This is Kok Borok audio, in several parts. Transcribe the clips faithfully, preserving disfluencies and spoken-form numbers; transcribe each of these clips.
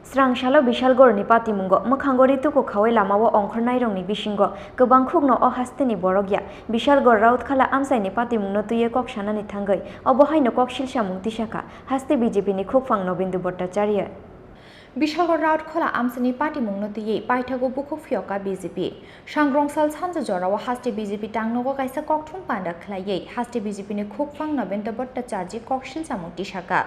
Srang salo Bishalgorni patimungo mwkhango rituku khawi lamao ongkhornairokni bisingo kwbang khukno o hasteni borok ya. Bishalgor Rautkhla amchaini patimungno twiwi kok sanani thangwi obo haino kok silsamung tisakha haste B J P ni khukphang Nobendu Bhattacharya. Bishalgor Rautkhla amchaini patimungno twiwi paithago bukhuk phiyoka B J P. Sangrongsal sanja jorao haste B J P tangnogo kaisa kokthum panda khlaiwi haste B J P ni khukphang Nobendu Bhattacharya kok silsamung tisakha.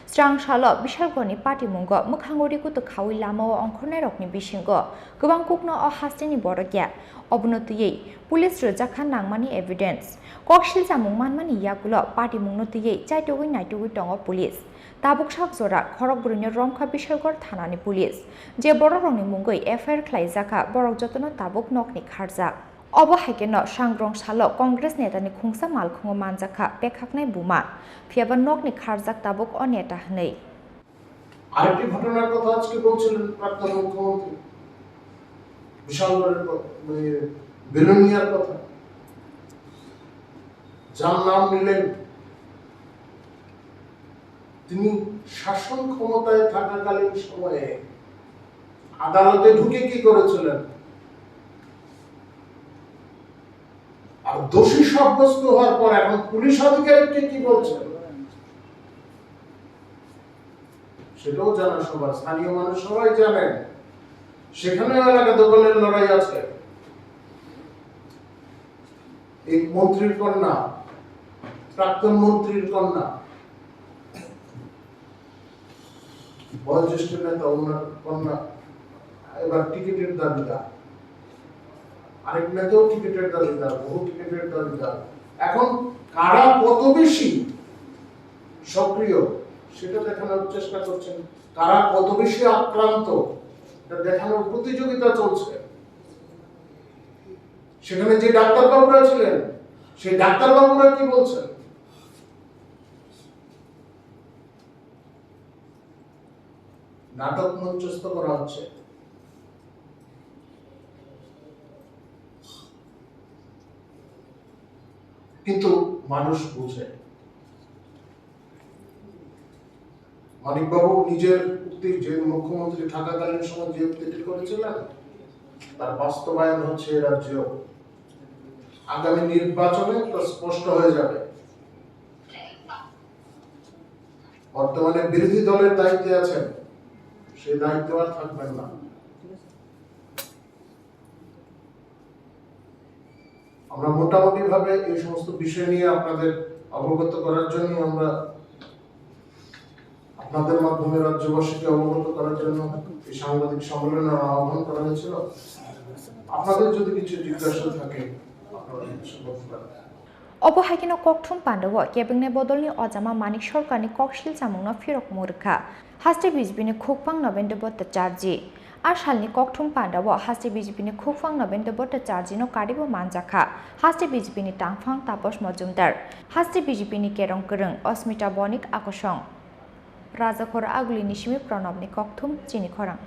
Srang salo Bishalgorni patimungo mwkhango rikutu khawi lamao ongkhornairokni bisingo kwbang kukno o hasteni borok ya. Obono twiwi police rwjakha nangmani evidence. Kok silsamung manmani yagulo patimungno twiwi chaitugwi naitugwi tongo police. Tabuk sak jora khorok brwino romkha Bishalgor thanani police. Je borokrokni mungwi F I R khlaijakha, borok jotono tabuk nokni kharjak. Obo hai kheno sangrong salo Congress netani khungsa malkhungo manjakha pekhaknai buma, phiyaba nokni kharjak tabuk o neta hwnwi. আরেকটি ঘটনার কথা আজকে বলছিলেন প্রাক্তন মুখ্যমন্ত্রী, বিশালগড়ের কথা, মানে, বেলোনিয়ার কথা, যার নাম নিলেন, তিনি শাসন ক্ষমতায় থাকাকালীন সময়ে আদালতে ঢুকে কি করেছিলেন? আর দোষী সাব্যস্ত হওয়ার পর এখন পুলিশ আধিকারিককে কি বলছেন, সেটাও জানা সবার, স্থানীয় মানুষ সবাই জানেন। সেখানেও এলাকা দখলের লড়াই আছে। এই মন্ত্রীর কন্যা, প্রাক্তন মন্ত্রীর কন্যা, বয়োজ্যেষ্ঠ নেতা, ওনার কন্যা এবার টিকিটের দাবিদার, আরেক নেতাও টিকিটের দাবিদার, বহু টিকিটের দাবিদার। এখন কারা কত বেশি সক্রিয়, সেটা দেখানোর চেষ্টা করছেন। কারা কত বেশি আক্রান্ত, এটা দেখানোর প্রতিযোগিতা চলছে। সেখানে যে ডাক্তারবাবুরা ছিলেন, সেই ডাক্তারবাবুরা কি বলছেন? নাটক মঞ্চস্থ করা হচ্ছে, কিন্তু মানুষ বুঝে। মানিকবাবু নিজের উক্তি, যে মুখ্যমন্ত্রী থাকাকালীন সময় যে উক্তিটি করেছিলেন, তার বাস্তবায়ন হচ্ছে এ রাজ্যেও। আগামী নির্বাচনে তা স্পষ্ট হয়ে যাবে। বর্তমানে বিরোধী দলের দায়িত্বে আছেন, সেই দায়িত্ব আর থাকবেন না। আমরা মোটামুটিভাবে এই সমস্ত বিষয় নিয়ে আপনাদের অবগত করার জন্য আমরা আপনাদের মাধ্যমে রাজ্যবাসীকে অবগত করার জন্য এই সাংবাদিক সম্মেলনের আহ্বান করা হয়েছিল। আপনাদের যদি কিছু জিজ্ঞাসা থাকে, আপনারা জিজ্ঞাসা করতে পারেন। Obo hai kheno kokthum pandao kebengni bodolni ojama Manik Sarkarni koksil chamungno phirokmung rwkha haste B J P ni khukphang Nobendu Bhattacharya. A salni kokthum pandao haste B J P ni khukphang Nobendu Bhattacharya no karibo manjakha haste B J P ni tangphang Taposh Mojumdar, haste B J P ni kerong kwrwng Osmita Bonik akosong. Rajakhor Aguli ni simi Pranab ni kokthum chini khorang.